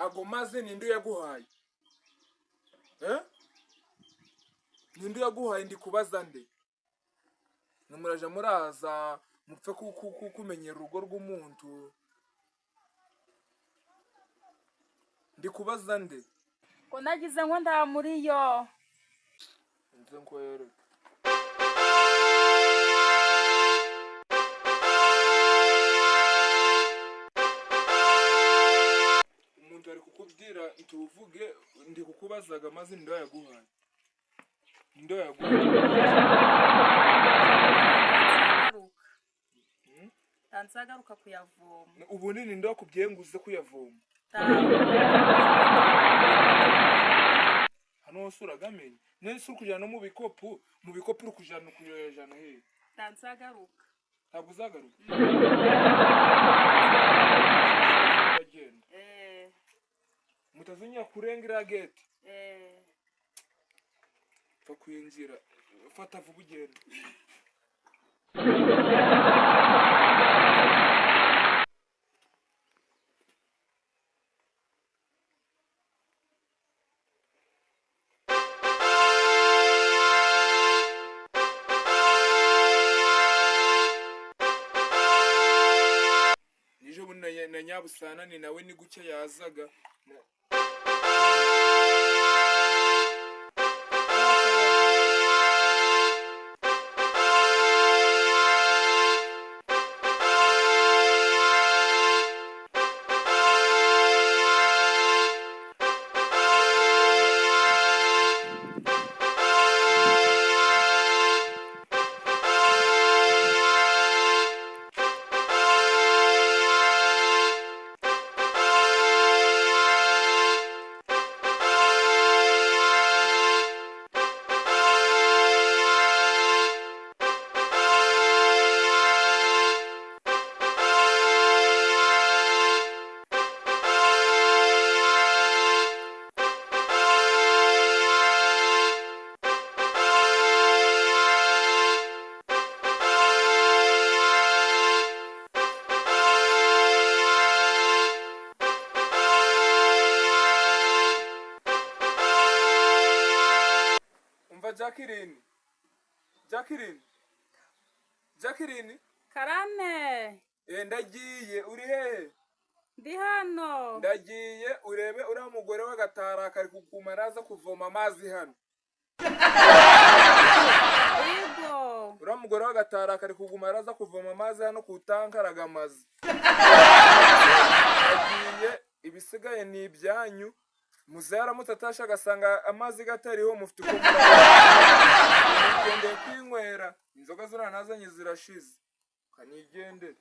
Ago mazi ninde uyaguhaye? Eh? Ninde uyaguhaye? Ndi kubaza nde? Nimuraja muraza mupfe kumenyera urugo rw'umuntu. Ndi kubaza nde? Ko nagize ngo nda muri yo. Nze nkwereke. Umuntu ari kukubwira ntuvuge, ndi kukubazaga amazi ninde wayaguhaye? Ninde wayaguhaye? Nzagaruka. Nzagaruka kuyavoma. Ubundi ninde wakubwiye ngo uze kuyavoma? Hano hose uragamenya. None se uri kujana no mu bikopu? Mu bikopu uri kujana kuyajana hehe? Nzagaruka. Ntabwo uzagaruka. Uragenda. Eh, Mutazongera kurenga iriya gate. eh. Pfa kwinjira. Fata vuba ugende. Nije bundi na Nyabusana ni nawe ni gucya yazaga. Umva Jacqueline. Jacqueline. Jacqueline. Karame, Eh, ndagiye uri hehe? Ndi hano. Ndagiye urebe uriya mugore w'agatara kari kuguma araza kuvoma amazi hano. Yego. Uriya mugore w'agatara kari kuguma araza kuvoma amazi hano ku tanka aragamaze. Ndagiye, ibisigaye ni ibyanyu. Muzehe aramutse atashe agasanga amazi gatariho mufite uko muragendeye kwinywera. Inzoga ziriya nazanye zirashize. Kanigendere.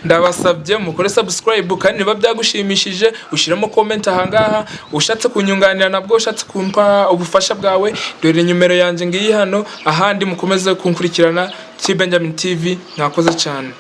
Ndabasabye mukore subscribe, kandi niba byagushimishije ushyiremo comment ahangaha. Ushatse kunyunganira nabwo, ushatse kumpa ubufasha bwawe, dore nimero yanjye ngiyi hano. Ahandi mukomeze kunkurikirana T Benjamin TV. Mwakoze cyane.